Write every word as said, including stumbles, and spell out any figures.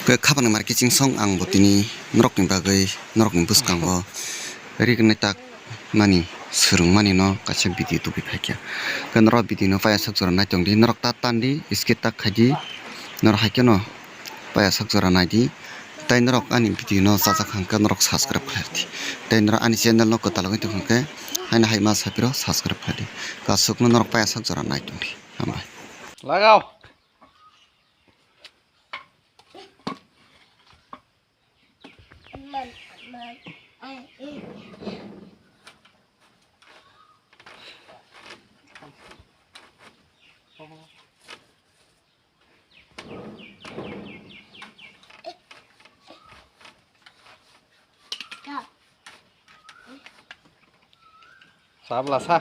Khabangni marketing song ang bo tini norokni bagwi, norokni bwskango rignai tak mani, swrwngmani no kaisa video tubui phaikha. Khe norok video no paya sak jora naitongdi, norok ta tandi, skip ta khaidi, norok hai kheno paya sak jora naidi. Tai norok ani video no chajak hwnkhe norok subscribe khlai di. Tai norok ani channel no kwtal wngwi tongkha khe haino hai ma sapiro subscribe khlai di. Kasukno norok paya sak jora naitongdi. Hambai. Lagao. Sabla sa.